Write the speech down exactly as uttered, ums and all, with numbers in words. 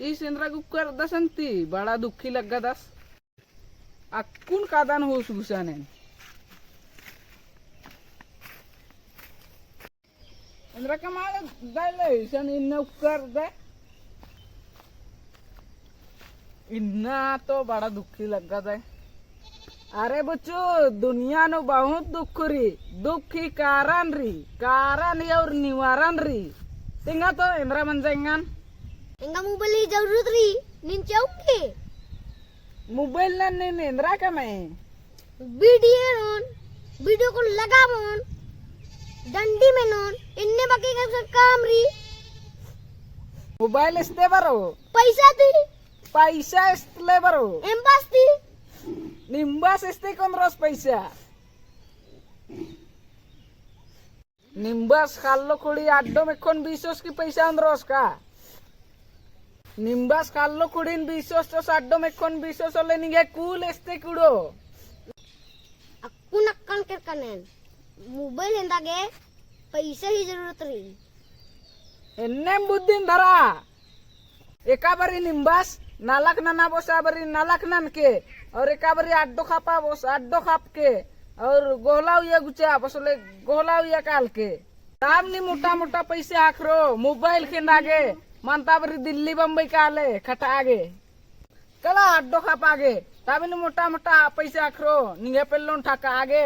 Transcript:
इस एन्दरा गे उक्कर दस अन्ती, बड़ा दुखी लग्गा दस। अक्कुन कादन होस गुसानेन। एन्दरा कमाल दले, इसन इन्ना उक्कर दे। इन्ना तो बड़ा दुखी लग्गा दे। अरे बुच्चू, दुनिया नू बहुत दुख रई, दुख ही कारण रई, कारण ही और निवारण रई। तिंगा तो एन्दरा मंजा एंगन। एंगा mobile ही जरूरत रई, नीन चौंके। Mobile नन नीन एन्दरा कमए? Video नोन, video call लगाबोन, डंडी मेनोन, इन्ने बाकी का काम रई। Mobile एस्ते बरओ? पैसा ती। पैसा एस्ते ले बरओ? एम्बास ती। निम्बास एस्ते कोन रओस पैसा? निम्बस खाल्लो खुड़ी अड्डो मेक्खन बीसोस की पैसा ओन्द्रोस का? निम्बस खाल्लो खुड़ीन बीसोस तो अड्डो मेक्खन बीसोस होले निंगे कुल एस्ते कुड़ो। अक्कुन अक्कन केरकनेन। Mobile एन्दा गे पैसा ही जरूरत रई। एन्नेम बुद्धिन धरा। एका बारी निम्बस नलख ननाबोस, आ बारी नलख ननके, और एका बारी अड्डो खापाबोस, अड्डो खापके, और गोहला उइया गुचाबोस, होले गोहला उइया कालके। तब नी मोटा मोटा पैसा अखरो, mobile खेंदा गे, मन्ता बारी दिल्ली बम्बई काले, खटा गे। कला अड्डो खापा गे, तब नी मोटा मोटा पैसा अखरो, निंगे पेल्लोन ठका गे।